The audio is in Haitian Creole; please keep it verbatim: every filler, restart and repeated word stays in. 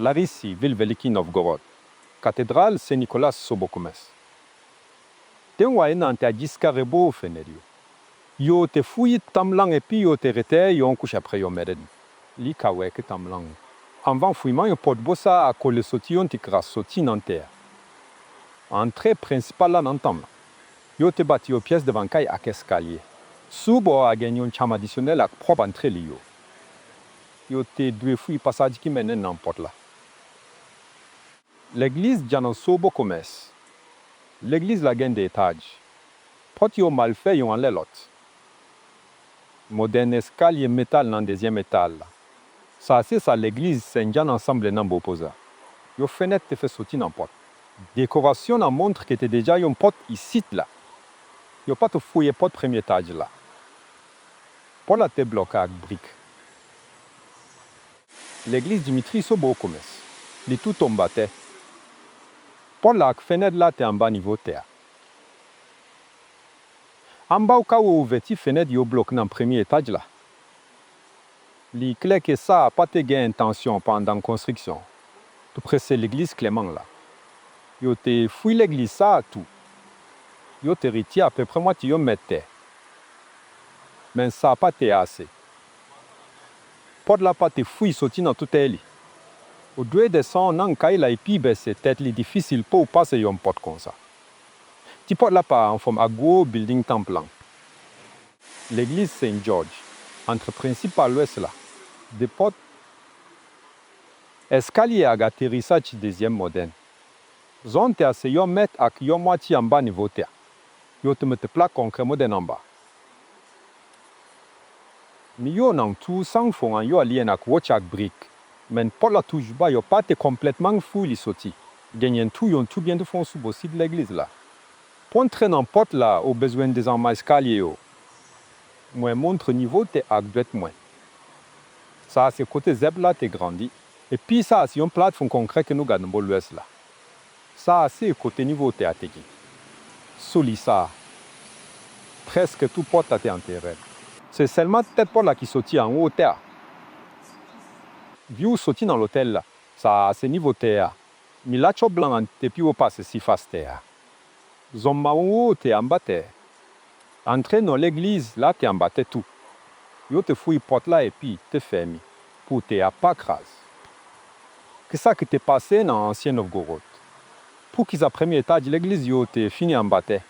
Larisi, vil Veliki Novgorod. Katedral Sen Nikola Sobokomès. Te yon waye nan tè jiska rebo fenèt yo. Yo te fouye tanp lan epi yo te retire yon kouch apre yon mèt edmi. Li ka wè ke tanp lan. Anvan fouyman yo, pòt bò sa a kole soti yon ti kras soti nan tè a. Antre prensipal la nan tanp lan. Yo te bati yon pyès devan kay ak eskalye. Sou bò a gen yon chanm adisyonèl ak pwòp antre li yo. Yo te dwe fouye pasaj ki mennen nan pòt la. Legliz Jan an Sobokomès. Legliz la gen de etaj. Pòt yo mal fè youn anlè lòt. Modèn eskalye metal nan dezyèm etaj la. Sa se sa legliz Sen Jan an sanble nan bò opoze a. Yon fenèt te fè soti nan pòt. Dekorasyon an montre ke te deja yon pòt isit la. Yo pa t fouye pòt premye etaj la. Pòt la te bloke ak brik. Legliz Dimitri Sobokomès. Li tou tonbe atè. Pòt la ak fenèt la te anba nivo tè a. Anba ou ka wè ouvèti fenèt yo bloke nan premye etaj la. Li klè ke sa a pa te gen entansyon pandan konstriksyon. Tou pre se legliz Kleman la. Yo te fouye legliz sa a tou. Yo te retire apeprè mwatye yon mèt tè. Men sa pa te ase. Pòt la pa te fouye soti nan toutè li. Ou dwe desann nan kay la epi bese tèt li, difisil pou w pase yon pòt konsa. Ti pòt la pa anfòm ak gwo bilding tanp lan. Legliz Sen Jòj, antre prensipal lwès la. De pòt, eskalye ak aterisaj dezyèm modèn. Zòn tè a se yon mèt ak yon mwatye anba nivo tè a. Yo te mete plak konkrè modèn anba. Mi yo nan tou san fon an yo aliyen ak wòch ak brik. Men pòt la toujou ba, yo pa te konplètman fouye li soti. Genyen tou yon twou byen fon sou bò sid legliz la. Pou antre nan pòt la, ou bezwen desann eskalye yo. Mwen montre nivo tè ak dwèt mwen. Sa a se kote zèb la te grandi. Epi sa a se yon platfòm konkrè ke nou gade nan bò lwès la. Sa a se kote nivo tè a te gen. Sou li sa a, prèske tout pòt la te antere. Se sèlman tèt pòt la ki soti anwo tè a. View soti nan lotèl la. Sa a se nivo tè a. Mi la chòb lan an te pi wo pase sifas tè a. Zòn mawon wo te anba tè. Antre nan legliz la te anba tè tou. Yo te fouye pòt la epi te fèmen pou tè a pa kraze. Kisa ki te pase nan ansyen Novgorod? Poukisa premye etaj legliz yo te fini anba tè?